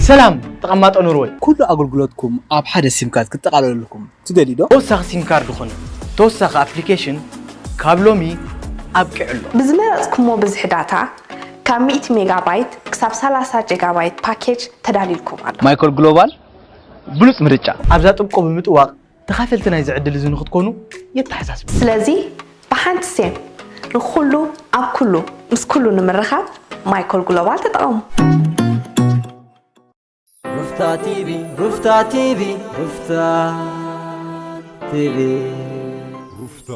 ሰላም ተቐማጦ ኖርወይ። ኩሉ ኣገልግሎትኩም ኣብ ሓደ ሲም ካርድ ክጠቓለለልኩም ትደልዩ ዶ? ተወሳኺ ሲም ካርድ ኾነ ተወሳኺ ኣፕሊኬሽን ካብ ሎሚ ኣብቂዑ ኣሎ። ብዝመረጽኩሞ ብዝሒ ዳታ፣ ካብ ሚእቲ ሜጋባይት ክሳብ ሰላሳ ጀጋባይት ፓኬጅ ተዳልዩልኩም ኣሎ። ማይኮል ግሎባል ብሉጽ ምርጫ። ኣብዛ ጥብቆ ብምጥዋቕ ተኻፈልቲ ናይዚ ዕድል እዚ ንኽትኮኑ የተሓሳስብ። ስለዚ ብሓንቲ ሴም ንኹሉ ኣብ ኩሉ ምስ ኩሉ ንምርኻብ ማይኮል ግሎባል ተጠቐሙ። ሩፍታ ቲቪ ሩፍታ ቲቪ ሩፍታ ቲቪ ሩፍታ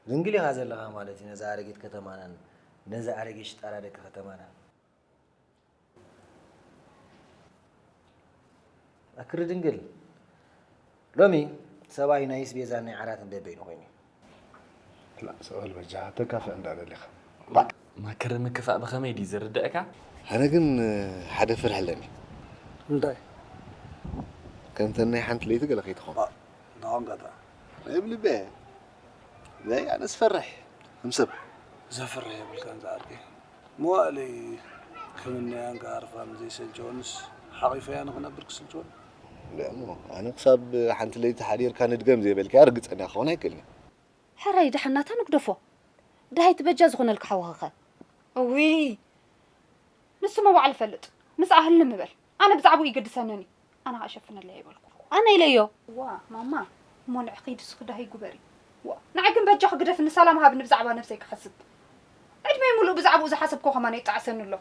ድንግል ኢኻ ዘለኻ ማለት እዩ ነዛ ኣረጊት ከተማናን ነዚ ኣረጊት ሽጣራ ደቂ ከተማናን። ኣክሪ ድንግል ሎሚ ሰብኣይ ናይ ስቤዛን ናይ ዓራትን በበይኑ ኮይኑ እዩ። ላ ሰብኣል በጃ ተካፍእ እንዳ ደሊኻ። ማክር ምክፋእ ብኸመይ ድዩ ዝርድእካ? ኣነ ግን ሓደ ፍርሒ ኣለኒ። እንታይ? ከምተን ናይ ሓንቲ ለይቲ ገለ ከይትኾን። ዳንጋታ እብልበ ዘይ ኣነ ዝፈርሕ ከም ሰብ ዘፍርሕ የብልካን ዝዓርከይ። መዋእለይ ክምነያን ክሃርፋን ዘይሰልቸወንስ ሓቒፈያ ንኽነብር ክስልቸወኒ? እሞ ኣነ ክሳብ ሓንቲ ለይቲ ሓዲርካ ንድገም ዘይበልካያ ርግጸኛ ክኸውን ኣይክእልን እየ። ሕራይ ደሓን ናታ ንግደፎ። ደሃይ ትበጃ ዝኾነልካ ሓውኻኸ? እውይ ንሱ መባዕሉ ይፈልጥ። ምስ ኣህልኒ ምበል። ኣነ ብዛዕባኡ ይገድሰንን እዩ። ኣነ ኸኣ ሸፍነለይ ኣይበልኩ። ኣነ ኢለዮ። ዋ ማማ እሞ ንዕኺ ድስኺ ዳሂ ግበሪ። ዋ ንዓይ ግን በጃኺ ግደፍኒ ሰላም ሃብኒ ብዛዕባ ነብሰይ ክሓስብ። ዕድመይ ሙሉእ ብዛዕባኡ ዝሓሰብኩ ኸማን የጣዕሰኒ ኣሎ።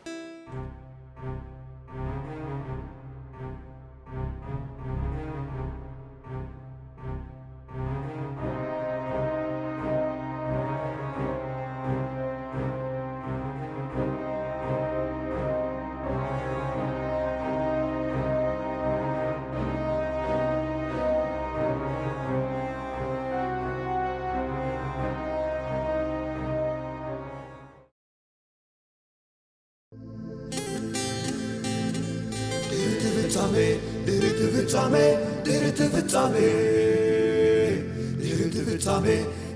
ድሕሪ እቲ ፍጻመ ድሕሪ እቲ ፍጻመ ድሕሪ እቲ ፍጻመ ድሕሪ እቲ ፍጻመ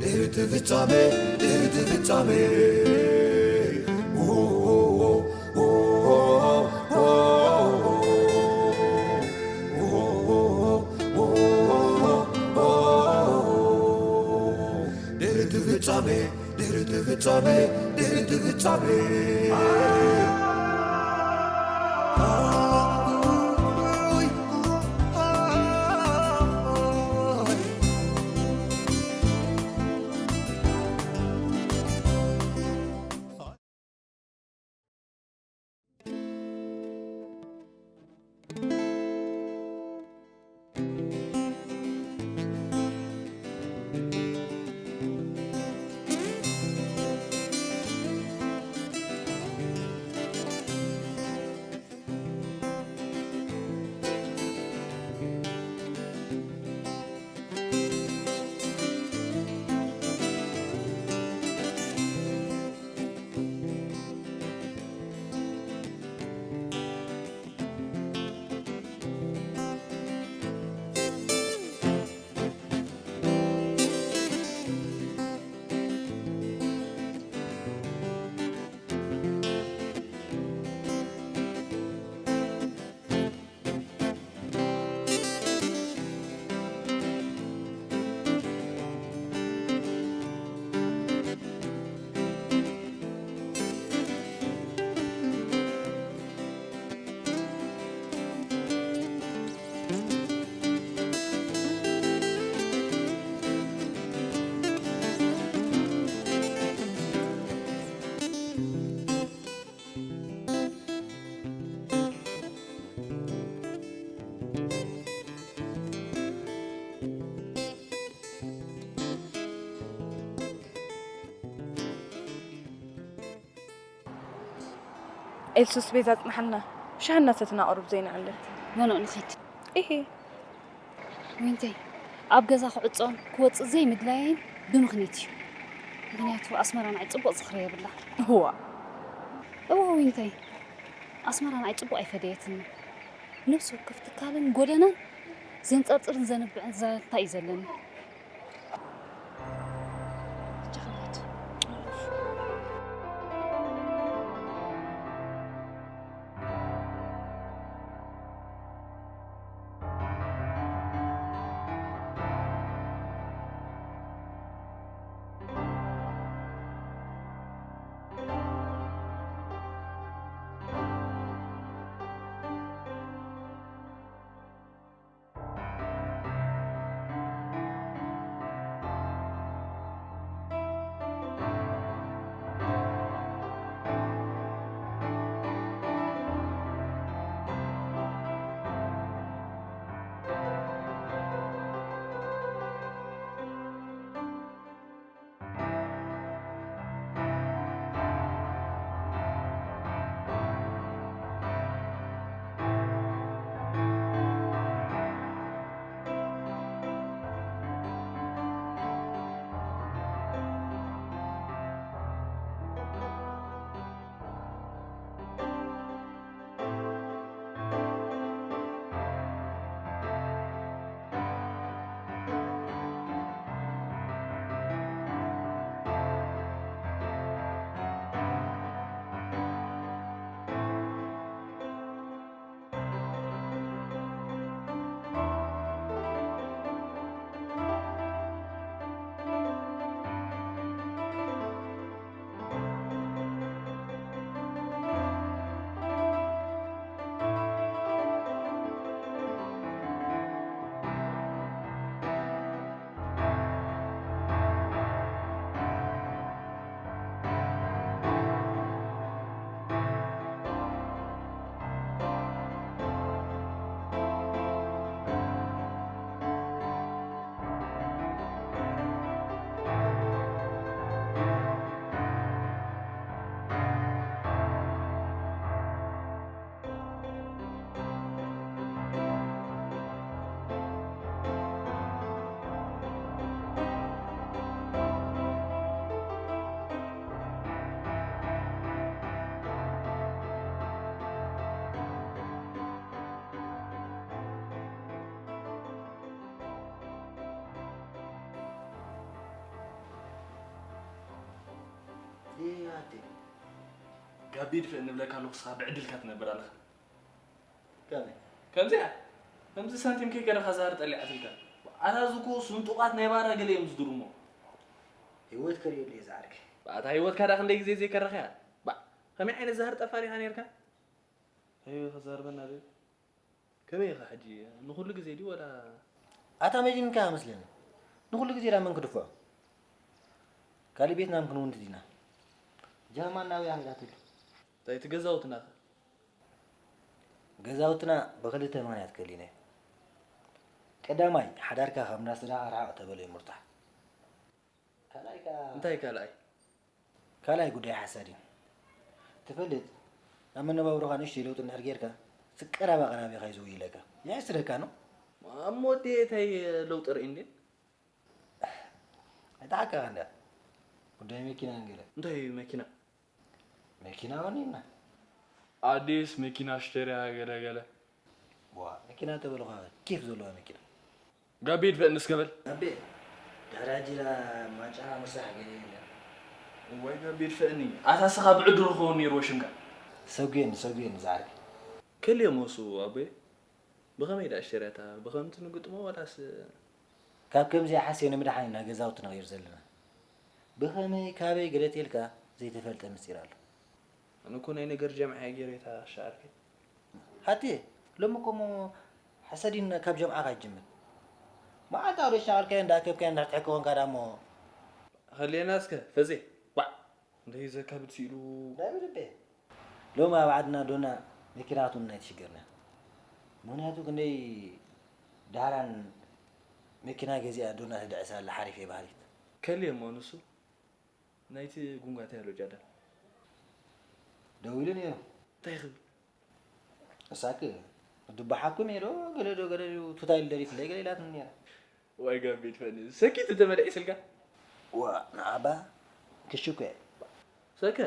ድሕሪ እቲ ፍጻመ ድሕሪ እቲ ፍጻመ ድሕሪ እቲ ፍጻመ ድሕሪ እቲ ፍጻመ ድሕሪ እቲ ፍጻመ ኤልሱስ ቤዛ ጽንሓልና ሻሂ እናሰትና ቁሩብ ዘይንዕልል። ኖኖ ንኺድ። ኢሂ። ወይንተይ ኣብ ገዛ ክዕጾን ክወጽእ ዘይምድላየይን ብምኽንያት እዩ። ምኽንያቱ ኣስመራ ንዓይ ጽቡቕ ዝኽሪ የብላ። እዋ። እዋ፣ ዊንተይ። ኣስመራ ንዓይ ጽቡቕ ኣይፈደየትኒ። ነፍሲ ወከፍ ትካልን ጎደናን ዘንጸርጽርን ዘንብዕን ዛንታ እዩ ዘለኒ። ይህ ኣዴ ጋቢድ ፍእ እንብለካ ኣለኹ፣ ንስኻ ብዕድልካ ትነብር ኣለኻ። ከመይ? ከምዚኣ ከምዚ ሳንቲም ከይከደኻ ዛር ጠሊዓትልካ። ኣታ እዚ እኮ ስንጡቓት ናይ ባራ ገለ እዮም ዝድሩ እሞ። ህይወት ከርእየሉ እየ ዝዓርከይ። ኣታ ህይወትካ ዳ ክንደይ ግዜ ዘይከረኸያ? ባ፣ ከመይ ዓይነት ዛር ጠፋሪኻ ነርካ? ኣይ፣ ከዛርበና ዶ? ከመይ ኢኻ ሕጂ? ንኹሉ ግዜ ድዩ ወላ? ኣታ መጂንካ መስለኒ። ንኹሉ ግዜ ዳ መን ክድፍዖ? ካልእ ቤትና ክንውንት ዲና? ጃማ ናበይ ኣኺላትሉ? እንታይ እቲ ገዛውትና ኸ? ገዛውትና ብኽልተ ምኽንያት ከሊናዮ። ቀዳማይ፣ ሓዳርካ ካብ እንዳስድራኻ ርሓቕ ተበሎ ይምርታሕ። ካልኣይ ከኣ እንታይ ካልኣይ? ካልኣይ ጉዳይ ሓሳድ እዩ። ትፈልጥ፣ ኣብ መነባብሮኻ ንእሽተይ ለውጢ እንድሕር ጌርካ፣ እቲ ቀራባ ቀራቢኻ እዩ ዝውይለካ። የሕስደካ ነው። እሞ ወዲ እንታይ ለውጢ ርኢ እንዴ? ኣይተሓቀኻ እንዳ ጉዳይ መኪና እንገለ። እንታይ መኪና? መኪና ወኒና። ኣዲስ መኪና ሽተሪያ ገለ ገለ። ዋ፣ መኪና ተበልኻ ኬፍ ዘለዋ መኪና። ጋቤ ይድፈእኒ እስከ በል። ጋቤ፣ ድሕሪ ሕጂ ዳ ማጫኻ ምስራሕ ገለ የለን። እዋይ ጋቤ ይድፈእኒ። ኣታ ስኻ ብዕድሩ ክኸውን ነይርዎ ሽምካ። ሰጉየኒ፣ ሰጉየኒ ዝዓርከይ። ከልየ ሞሱ ኣቦየ። ብኸመይ ደኣ ሽተርያታ? ብኸምቲ ንግጥሞ ዋላስ? ካብ ከምዚኣ ሓስየ ንምድሓን ኢና ገዛውቲ ንቕይር ዘለና። ብኸመይ ካበይ ገለ ተልካ ዘይተፈልጠ ምስጢር ኣሎ። ኣነ እኮ ናይ ነገር ጀምዓ እየ ገይረ እታ ሻዕርከይ። ሃቴ፣ ሎሚ እኮ እሞ ሓሰዲን ካብ ጀምዓኻ ይጅምር። መዓልቲ ኣውደ ሻዕርከይ እንዳኣከብካዮ እንዳትሕከ ኮንካ ደኣ እሞ። ሃሌና እስከ ፈዜ፣ ዋዕ! እንታይ እዩ ዘካብድ ስኢሉ? ናይ ብልቤ። ሎሚ ኣብ ዓድና ዶና መኪናቱ ናይ ትሽገርና። ምኽንያቱ ክንደይ ዳህራን መኪና ገዚኣ ዶና ትድዕስ ኣላ ሓሪፍ እየ በሃሊት። ከልየ እሞ ንሱ ናይቲ ጉንጋት ያሎ ጃዳ። ደዊሉ ነይሩ። እንታይ ክብል? እሳክ፣ "ድባሓኩም እየ ዶ ገለ ዶ ገለ ዶ ቱታ ኢሉ ደሪፍለይ" ገለ ኢላትኒ ነይራ። ዋይ ጋቢት ፈኒ፣ ሰኪት እንተ መሊዒ ስልካ። ዋ፣ ንዓባ ክሽኮ እየ። ሰከ፣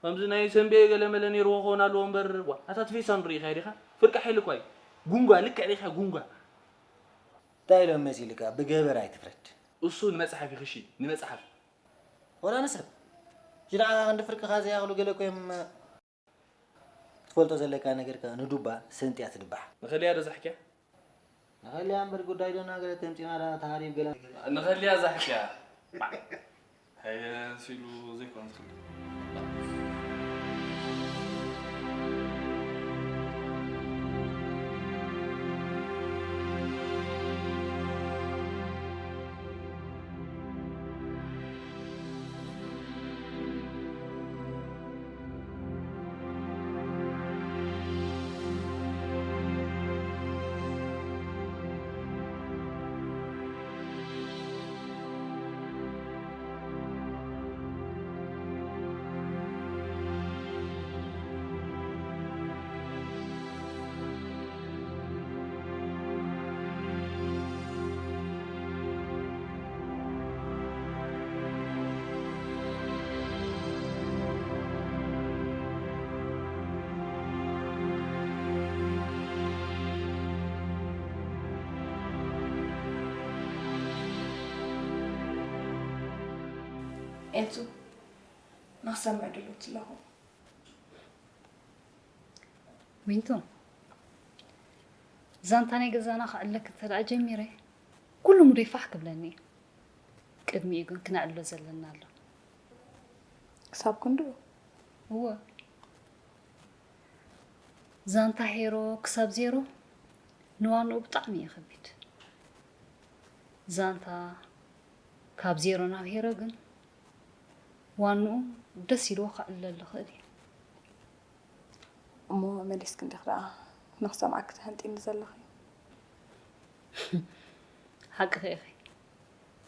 ከምዚ ናይ ሰንቤ ገለ መለ ነይርዎ ክኸውን ኣለዎ እምበር፣ ዋ፣ ኣታ እቲ ፌሳኑ ርኢኻዮ ዲኻ? ፍርቂ ሓይሊ እኳ እዩ። ጉንጓ፣ ልክዕ ርኢኻ ጉንጓ። እንታይ ኢሎም መሲልካ? ብገበር ኣይትፍረድ። እሱ ንመጽሓፍ ይኽሺ፣ ንመጽሓፍ። ወላ ንሰብ። ሽዳዕኻ ክንዲ ፍርቅኻ ዘይኣኽሉ ገለ እኮ እዮም። ትፈልጦ ዘለካ ነገር ከኣ ንዱባ ሰንጥያ ትድባሕ። ንኸልያ ዶ ዛሕክያ? ንኸልያ እምበር ጉዳይ ዶ ናገረ ተምጺና ዳ ተሃሪብ ገላ። ንኸልያ ዛሕክያ። ሃየ ሲሉ ዘይኮን ዝኽእል። ኤልሱ፣ ንኽሰምዕ ድሉት ኣለኹ። ዊንቱ፣ ዛንታ ናይ ገዛና ክዕለክ እንተ ደኣ ጀሚረ፣ ኩሉ ሙደይ ፋሕ ክብለኒ እዩ። ቅድሚኡ ግን ክነዕልሎ ዘለና ኣሎ። ክሳብ ክንድኡ? እወ። ዛንታ ሄሮ ክሳብ ዜሮ ንዋንኡ ብጣዕሚ እዩ ከቢድ። ዛንታ ካብ ዜሮ ናብ ሄሮ ግን ዋንኡ ደስ ኢልዎ ከዕልለሉ ይኽእል እዩ። እሞ መሊስኪ እንዲኺ ደኣ ንኽሰምዓኪ ተሃንጢኒ ዘለኺ? ሓቅኺ ኢኺ።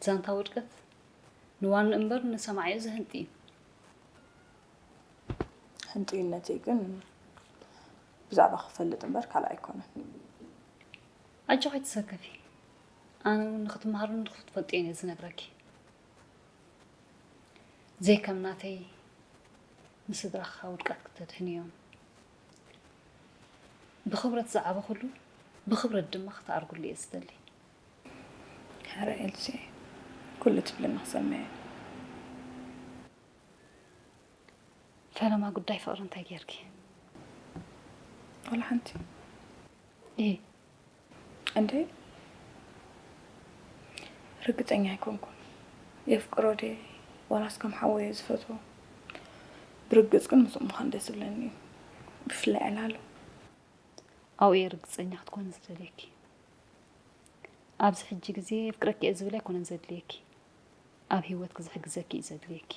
ዛንታ ውድቀት ንዋንኡ እምበር ንሰማዒኡ ዘህንጢ እዩ። ህንጡይነተይ ግን ብዛዕባ ክፈልጥ እምበር ካልእ ኣይኮነን። ኣጆኺ ኣይትሰከፊ። ኣነ እውን ንኽትመሃርን ንኽትፈልጥዮን እየ ዝነግረኪ። ዘይከም ናተይ ንስድራኻ ውድቀት ክተድሕንዮም። ብኽብረት ዝዓበኹሉ ብኽብረት ድማ ክተኣርጉሉ እየ ዝደሊ። ሕረ ኤልሲ፣ ኩሉ ትብልኒ ክሰምዕ እየ። ፈለማ ጉዳይ ፍቕሪ እንታይ ጌርኪ? ዋላ ሓንቲ። እይ። እንዴ? ርግጸኛ ኣይኮንኩን። የፍቅሮ ድየ ዋላስ ከም ሓወይ እየ ዝፈትዎ? ብርግጽ ግን ምስኡ ምዃን ደስ ዝብለኒ እዩ። ብፍላይ ዕላሉ። ኣብኡ እየ ርግጸኛ ክትኮኒ ዝደልየኪ። ኣብዚ ሕጂ ግዜ የፍቅረኪ እየ ዝብል ኣይኮነን ዘድልየኪ። ኣብ ህይወትኪ ዝሕግዘኪ እዩ ዘድልየኪ።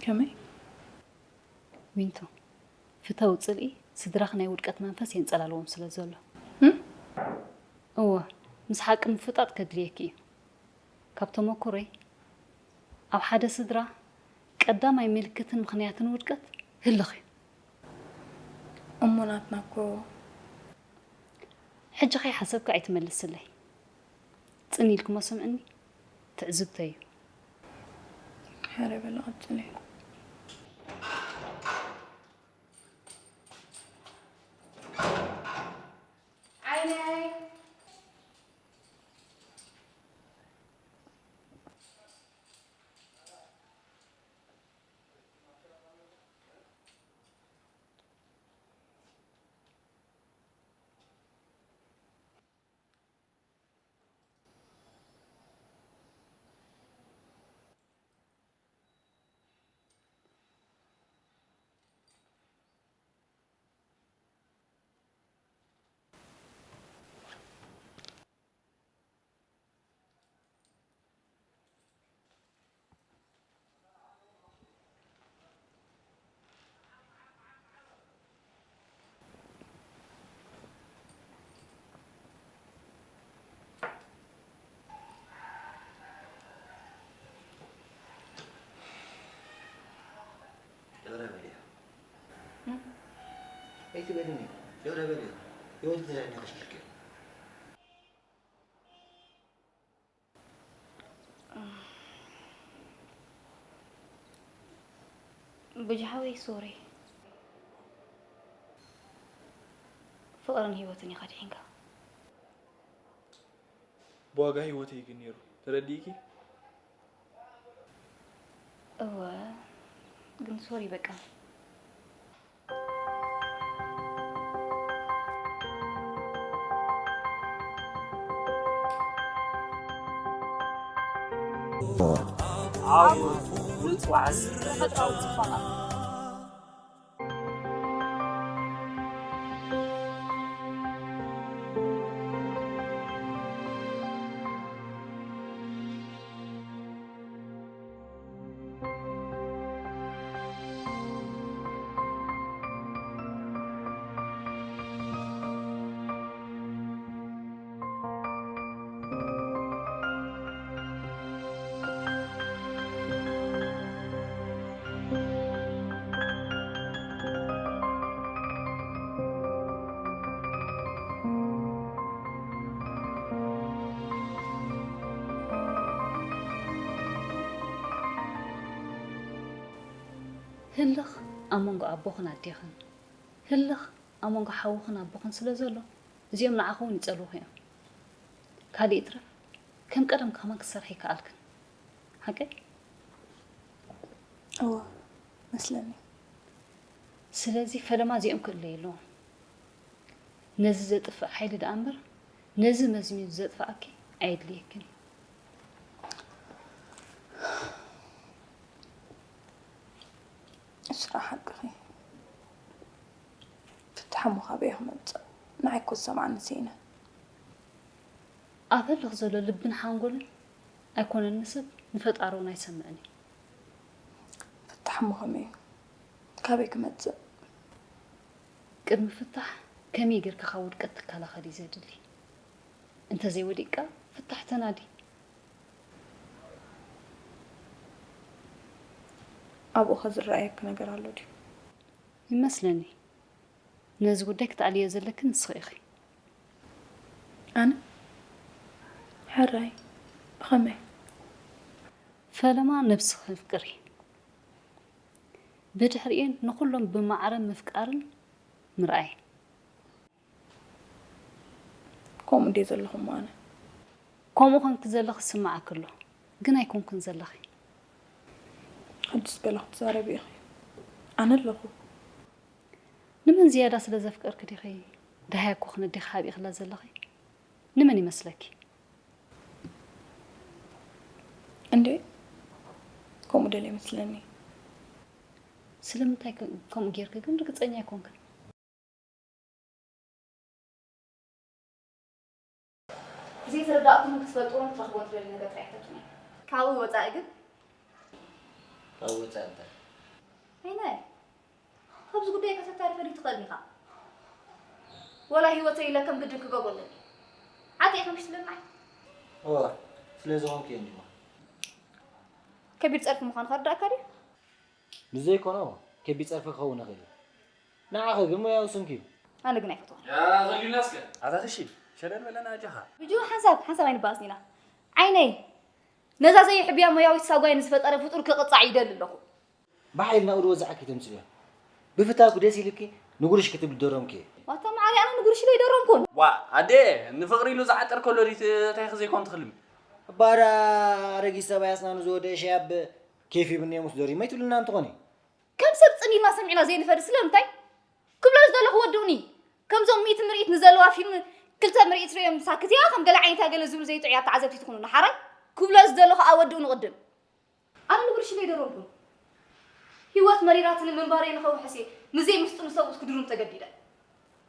ከመይ? ዊንቶ፣ ፍተው ጽልኢ ስድራኺ ናይ ውድቀት መንፈስ የንጸላልዎም ስለ ዘሎ። እም? እወ፣ ምስ ሓቂ ምፍጣጥ ከድልየኪ እዩ። ካብ ተመኩሮይ፣ ኣብ ሓደ ስድራ ቀዳማይ ምልክትን ምኽንያትን ውድቀት ህልኽ እዩ። እሞ ናትና እኮ። ሕጂ ከይሓሰብኪ ኣይትመልስለይ። ጽን ኢልኪ እሞ ስምዕኒ፣ ትዕዝብተይ እዩ። ሕረ በሊ ቀጽሊ። ዓይነይ። ይቕረ በልዮ። እም? ኣይትበልኒ። ይቕረ በልዮ። ህይወት ተዘርኒ ከሽክርክር። ብጃ ሓወይ ሶሪ። ፍቕርን ህይወትን ኢኻ ድሒንካ። ብዋጋ ህይወተይ ግን ነይሩ። ተረዲእኪ? እወ፣ ግን ሶሪ በቃ። ዓወት፣ ምጽዋዕስ ተፈጥሮኣዊ ጽባቐ። ህልኽ ኣብ መንጎ ኣቦኽን ኣዴኽን፣ ህልኽ ኣብ መንጎ ሓውኽን ኣቦኽን ስለ ዘሎ፣ እዚኦም ንዓኺ እውን ይጸልዉኺ እዮም። ካልእ ይትረፍ፣ ከም ቀደም ከማን ክትሰርሒ ይከኣልክን። ሓቀይ? እወ፣ መስለኒ። ስለዚ ፈለማ እዚኦም ክእለዩ ኣለዎም። ነዚ ዘጥፍእ ሓይሊ ደኣ እምበር፣ ነዚ መዝሚዙ ዘጥፍኣኪ ኣየድልየክን እዩ። እስራ ሓቅኺ። ፍታሕ እሞ ካበይ ክመጽእ? ንዓይ እኮ ዝሰምዓኒ ስኢነ። ኣብ ህልኽ ዘሎ ልብን ሓንጎልን ኣይኮነን ንሰብ፣ ንፈጣሪ እውን ኣይሰምዕን እዩ። ፍታሕ እሞ ከመይ እዩ? ካበይ ክመጽእ? ቅድሚ ፍታሕ ከመይ ጌርካ ካብ ውድቀት ትከላኸል እዩ ዘድሊ። እንተዘይወዲቅካ ፍታሕ ተናዲ። ኣብኡ ከ ዝረኣየኪ ነገር ኣሎ ድዩ? ይመስለኒ። ነዚ ጉዳይ ክትኣልዮ ዘለኪ ንስኺ ኢኺ። ኣነ? ሕራይ፣ ብኸመይ? ፈለማ ነብስኺ ኣፍቅሪ። ብድሕሪኤን ንኹሎም ብማዕረ ምፍቃርን ምርኣይን። ከምኡ እንድየ ዘለኹ እሞ ኣነ። ከምኡ ኮንኪ ዘለኺ ዝስምዓኪ ኣሎ፣ ግን ኣይኮንክን ዘለኺ። ሕጅስ ገለ ክትዛረቢ ኢኺ። ኣነ ኣለኹ። ንመን ዝያዳ ስለ ዘፍቀርኪ ዲኺ ደሃያ እኮ ክነዴኺ ሓቢእክላ ዘለኺ? ንመን ይመስለኪ? እንዴ፣ ከምኡ ደልየ ይመስለኒ። ስለምንታይ ከ-፣ ከምኡ ጌርኪ ግን ርግጸኛ ኣይኮንክን። ዘይተረዳእኩምን ክትፈልጥዎን ክትረኽቦን ትደልዩ ነገር ጥራይ ሕተቱኒ። ካብኡ ወጻኢ ግን? ካብኡ ወጻኢ እንታይ? ኣይናይ፣ ካብዚ ጉዳይ ከተታርፈኒ ትኽእል ኢኻ። ወላ ህይወተይ ኢለ ከም ግድን ክገብሮ ኣለኒ። ዓጢ ኢኻ ምሽ ትብለኒ? እወ፣ ስለ ዝኾንኩ እየ እንዲማ። ከቢድ ጸርፊ ምዃኑ ከረዳእካ ድዩ? ንዘይኮኖ ከቢድ ጸርፊ ክኸውን ይኽእል እዩ። ንዓኺ ግን ሞያዊ ስምኪ እዩ። ኣነ ግን ኣይፈትዎን። ያ ዘጊልና እስከ። ኣታ ትሺ፣ ሸለል በለና ኣጆኻ። ብጅኡ ሓንሳብ፣ ሓንሳብ ኣይንበኣስን ኢና። ዓይነይ፣ ነዛ ዘይሕብያ ሞያዊት ሳጓይ ንዝፈጠረ ፍጡር ክቕጻዕ ይደሊ ኣለኹ። ብሓይሊ ናብኡ ዝወዝዓኪ ተምጽእዮ። ብፍታውኪ ደስ ኢሉኪ ንጉርሽ ክትብሊ ደረምኪ። ዋታ መዓርያ ኣነ ንጉርሽ ኢለ ኣይደረምኩን። ዋ፣ ኣደ፣ ንፍቕሪ ኢሉ ዝዓጠር ከሎ ድዩ ት-፣ ታይኺ ዘይኮን ትኽልሚ? ባዳ ኣረጊት ሰብኣይ ኣስናኑ ዝወደአ ሸያብ ኬፍ ይብኒ እየ ምስ ደሪመ ኣይትብልና እንትኾኒ። ከም ሰብ ጽን ኢልና ሰሚዕና ዘይንፈርድ ስለምንታይ? ክብሎ ዝደለኹ ወድኡኒ። ከምዞም ሚእቲ ምርኢት ንዘለዋ ፊልም ክልተ ምርኢት ርእዮም ሳክት እያ፣ ከም ገለ ዓይነታ ገለ ዝብሉ ዘይጥዑያት ተዓዘብቲ ትኹኑና። ሓራይ ክብሎ ዝደለኹ ኣወድኡኒ ቅድም። ኣነ ንጉርሽ ኢለ ኣይደረምኩን። ህይወት መሪራትኒ ምንባረይ ንኸውሕስ እየ ንዘይ ምስጥኑ ሰብኡት ክድሩም ተገዲደ።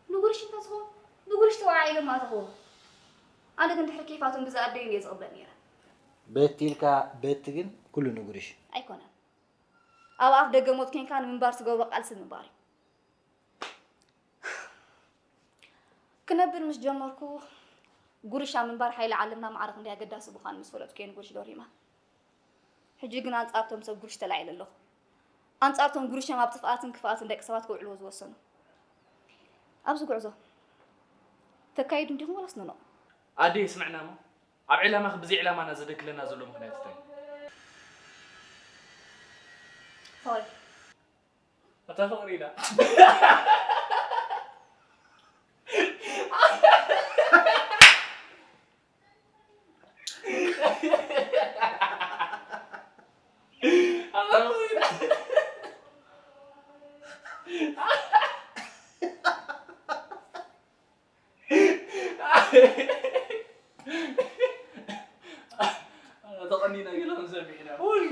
ንጉርሽ እንተዝኸውን ንጉርሽ ተወዓዒሎም ምኣተኽዎ። ኣነ ግን ድሕሪ ኬፋቶም ብዝኣደይን እየ ዝቕበል ነይረ። በቲ ኢልካ በቲ ግን ኩሉ ንጉርሽ። ኣይኮነን። ኣብ ኣፍ ደገ ሞት ኬንካ ንምንባር ትገብሮ ቃልሲ ምንባር እዩ። ክነብር ምስ ጀመርኩ ጉርሻ ምንባር ሓይሊ ዓለምና ማዕረ ክንደይ ኣገዳሲ ምዃኑ ምስ ፈለጥኩ እየ ንጉርሽ ደሪማ። ሕጂ ግን ኣንጻርቶም ሰብ ጉርሽ ተላዒለ ኣለኹ። ኣንጻርቶም ጉርሾም ኣብ ጥፍኣትን ክፍኣትን ደቂ ሰባት ከውዕልዎ ዝወሰኑ። ኣብዚ ጉዕዞ ተካይዱ እንዲኹም ወላስ ንኖ? ኣደይ ስምዕና እሞ፣ ኣብ ዕላማኺ ብዘይ ዕላማና ዘደክለና ዘሎ ምኽንያት እንታይ እዩ? ፍቕሪ። ኣታ ፍቕሪ ኢላ። ኣታ ፍቕሪ ኢላ። ተቐኒና ገለ ክንሰምዕ ኢና። ውይ።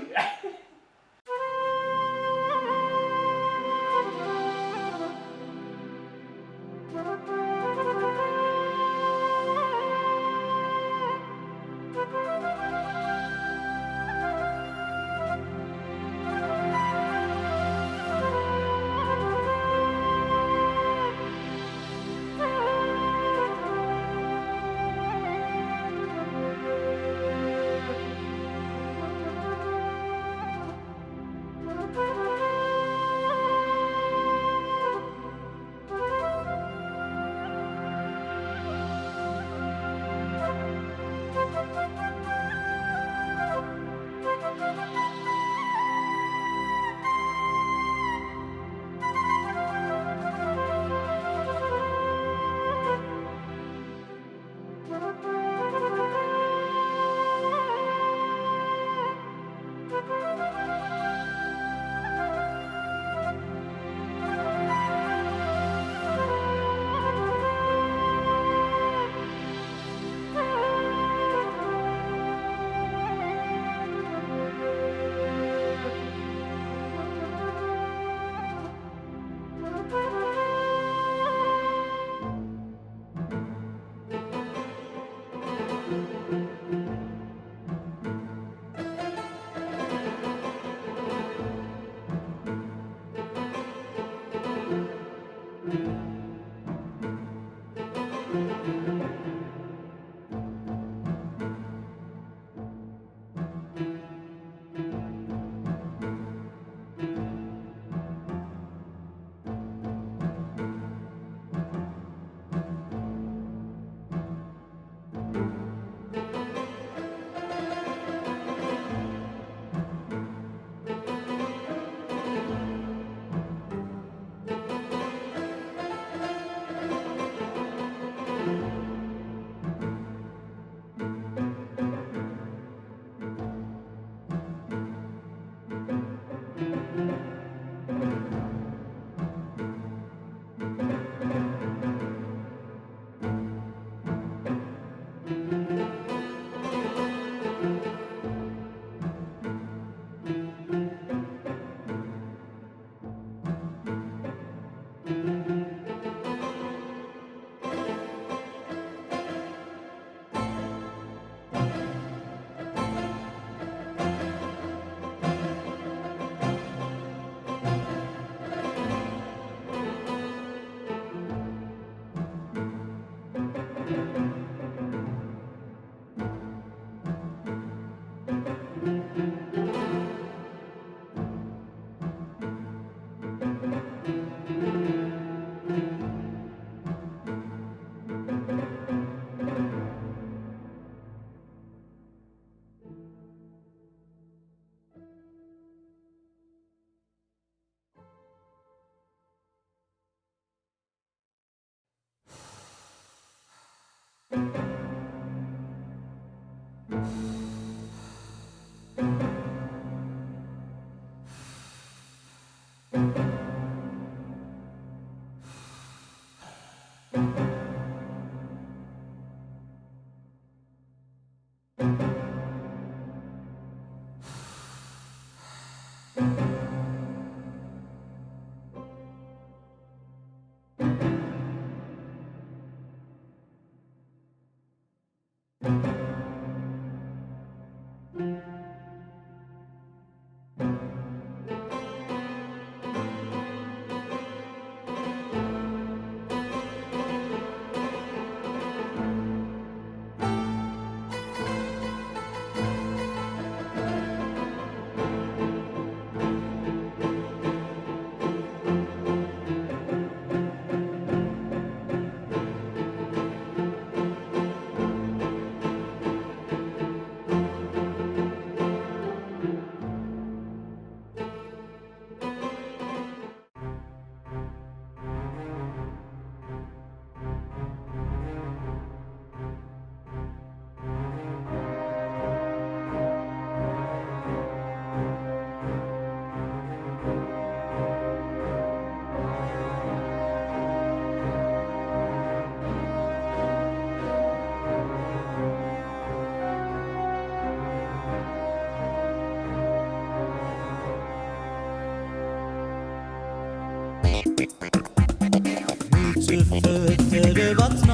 ንጽፍት ተደባትና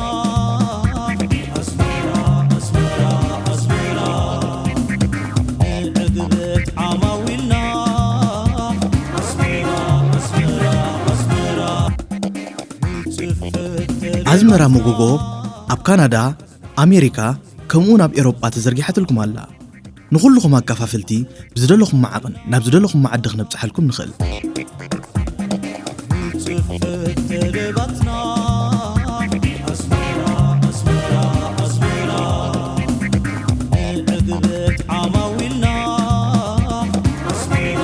ኣስመራ ኣስመራ ኣስመራ ንዕግበት ዓማዊልና ኣስመራ ኣስመራ ኣስመራ ንጽፍት ኣዝመራ ተደባትና መጎጎ ኣብ ካናዳ፣ ኣሜሪካ፣ ከምኡውን ኣብ ኤውሮጳ ተዘርጊሓትልኩም ኣላ። ንኹልኹም ኣካፋፈልቲ ብዝደለኹም ዓቕን ናብ ዝደለኹም መዓዲ ክነብጽሓልኩም ንኽእል። ንጽፍት ተደባትና ኣስመራ ኣስመራ ኣስመራ ንዕግበት ዓማዊልና ኣስመራ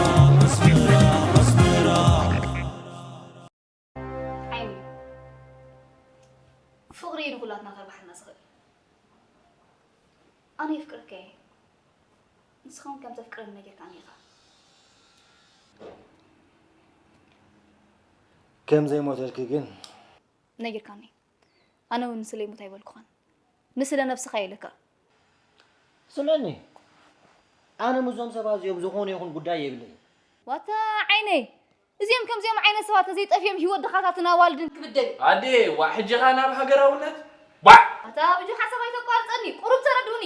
ኣስመራ ኣስመራ ዓይኒ ፍቕሪ እዩ ንኹላትና ከርብሓና ዝኽእል። ኣነ የፍቅረካ እየ። ንስኻ እውን ከም ተፍቅረኒ ነጊርካኒ ኢኻ። ከም ዘይሞተልኪ ግን ነጊርካኒ። ኣነ እውን ንስለ ይሙት ኣይበልኩኻን። ንስለ ነብስኻ እየ ኢለካ። ስምዕኒ፣ ኣነ ምስዞም ሰባት እዚኦም ዝኾነ ይኹን ጉዳይ የብለይን። ዋታ ዓይነይ፣ እዚኦም ከምዚኦም ዓይነት ሰባት ተዘይጠፍዮም ህይወት ድኻታትን ኣዋልድን ክብደል እዩ። ኣዴ፣ ዋዕ ሕጂ ኸኣ ናብ ሃገራውነት? ዋዕ! ኣታ ብጁ ሓሳብ ኣይተቋርጸኒ፣ ቁሩብ ተረድኡኒ።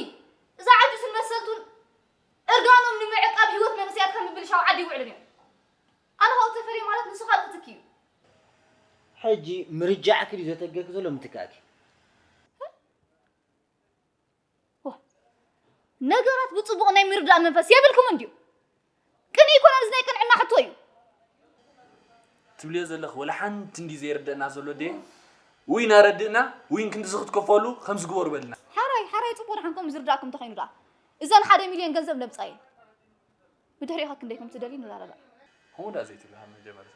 እዛ ዓጁስን መሰልቱን እርጋኖም ንምዕቃብ ህይወት መንእሰያት ከም ምብልሻው ዓዲ ይውዕሉን እዮም። ኣነ ኸኣ ተፈሪ ማለት ንሱ ካልእ ክትኪ እዩ። ሕጂ ምርጃዕኪ ድዩ ዘተገኪ ዘሎ ምትካእኪ? ዋ፣ ነገራት ብጽቡቕ ናይ ምርዳእ መንፈስ የብልኩምን ድዩ? ቅንኢ ኣይኮነን፣ እዚ ናይ ቅንዕና ሕቶ እዩ። ትብልዮ ዘለኺ ወላ ሓንቲ እንዲ ዘይርደእና ዘሎ ድየ? ውይ ናረድእና፣ ውይ ክንድዚ ክትከፈሉ ከምዚ ግበሩ በልና። ሓራይ፣ ሓራይ ጽቡቕ ደሓን ከምኡ ዝርዳእኩም እንተኾይኑ ደኣ። እዘን ሓደ ሚልዮን ገንዘብ ነብጻ እየን። ብድሕሪኡ ኸ ክንደይ ከም ትደልዩ ንረዳዳእ። ከምኡ ደኣ ዘይትብሊ ካብ መጀመርታ።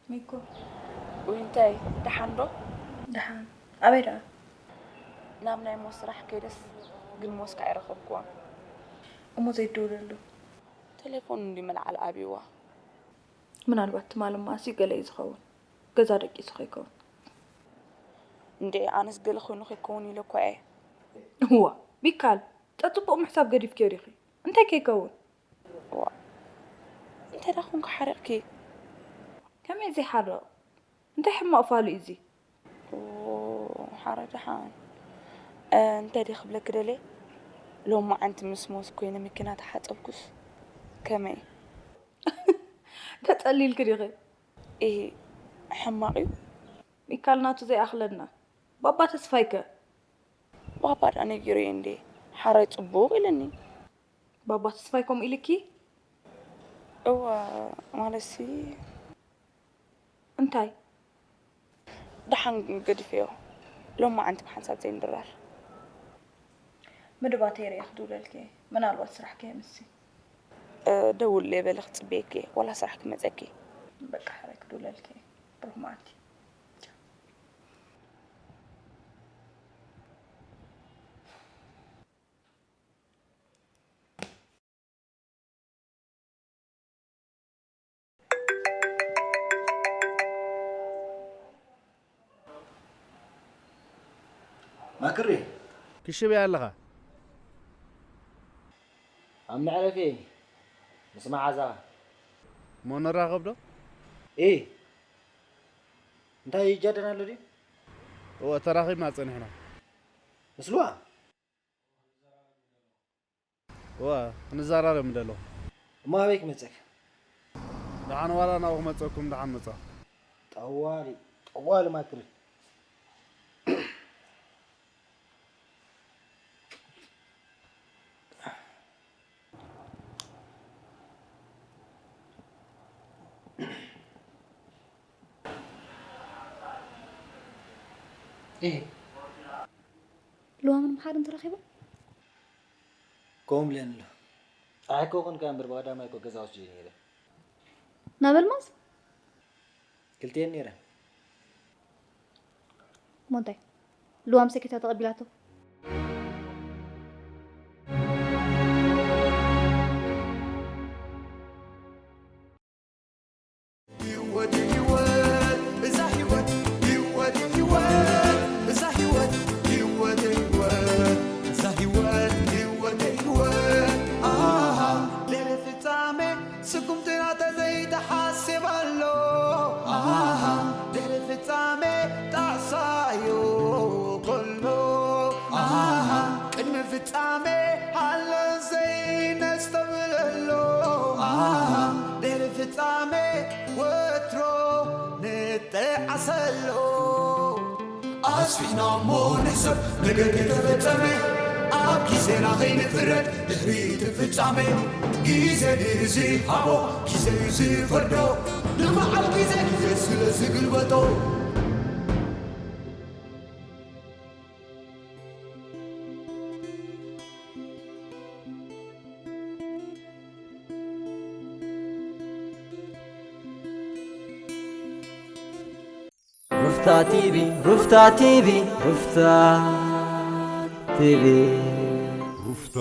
ሚኮ። ውይ፣ እንታይ? ደሓን ዶ? ደሓን። ኣበይ ደኣ? ናብ ናይ ሞስ ስራሕ ከይደስ፣ ግን ሞስ ከኣ ኣይረኸብኩዋን። እሞ ዘይትደውለሉ? ቴሌፎን እንዲ መልዓል ኣብይዋ። ምናልባት ትማሊ መዓስ እዩ ገለ እዩ ዝኸውን። ገዛ ደቂሱ ከይከውን። እንዴ፣ ኣነስ ገለ ኮይኑ ከይከውን ኢለ እኮ እየ። እዋ፣ ሚካል፣ ጸጽቡቕ ምሕሳብ ገዲፍክዮ ዲኺ? እንታይ ከይከውን? እዋ፣ እንታይ ደኣ ኮንካ ሓሪቕኪ? ከመይ ዘይሓርቕ? እንታይ ሕማቕ ፋሉ እዩ እዚ? ኦ፣ ሓረ ደሓን። እ፣ እንታይ ድየ ክብለኪ ደልየ? ሎማዓንቲ ምስ ሞስ ኮይነ መኪና ተሓጸብኩስ ከመይ? ተጸሊልኪ ዲኺ? ኢሂ፣ ሕማቕ እዩ። ሚካል ናቱ ዘይኣኽለና። ባባ ተስፋይከ? ባባ ደኣ ነጊረዮ እንዴ፣ ሓራይ ጽቡቕ ኢለኒ። ባባ ተስፋይ ከምኡ ኢልኪ? እወ፣ ማለትሲ። እንታይ? ደሓን ገዲፈዮ። ሎማዓንቲ ብሓንሳብ ዘይንድራር። ምድባተይ ርእየ ክድውለልኪ እየ። ምናልባት ስራሕ ከየምሲ። እ፣ ደውለለይ በሊ ክጽበየኪ እየ። ዋላ ስራሕ ክመጸኪ። በቃ፣ ሕራይ ክድውለልኪ እየ። ብሩኽ መዓልቲ። ማክሬ። ክሽበይ ኣለኻ? ኣብ መዕረፊ ምስ መዓዛ። እሞ ንራኸብ ዶ? ኤ እንታይ ይጃደን ኣሎ ድዩ? እወ ተራኺብና ጸኒሕና። ምስልዋ እወ ክንዘራረብ ምደሎ። እሞ ኣበይ ክመጸክ? ደሓን ዋላ ናብኡ ክመጸኩም ደሓን መጻ። ጠዋሊ ጠዋሊ ማክሪ። ሉዋምን መሓርን ተራኺቦም? ከምኡ ኢለን ኣሎ። ጸሓይ እኮ ኮንካ እምበር ብቐዳማይ እኮ ገዛ ወስጄ ነይረ። ናብ ኣልማዝ? ክልቲኤን ነይረን። እሞ እንታይ? ልዋም ሰኪታ ተቐቢላቶ? ህይወት ህይወት እዛ ህይወት ህይወት ህይወት እዛ ህይወት ህይወት ህይወት እዛ ህይወት ህይወት ህይወት ኣሃ ድሕሪ ፍጻሜ ስጉምትና ተዘይተሓስብ ኣሎ ኣሃ ድሕሪ ፍጻሜ ጣዕሳዮ ከሎ ኣሃ ቅድሚ ፍጻሜ ኣሎ ዘይነስተብለሎ ኣሃ ድሕሪ ፍጻሜ ወትሮ ንጠዓሰሎ ኣስፊሕና እሞ ንሕሰብ ነገር ከይተፈጸመ ኣብ ግዜና ከይንፍረድ ድሕሪ እቲ ፍጻሜ ግዜ ድዩ ዝሃቦ ግዜ እዩ ዝፈርዶ ንበዓል ግዜ ግዜ ስለ ዝግልበጦ ሩፍታ ቲቪ ሩፍታ ቲቪ ሩፍታ ቲቪ ሩፍታ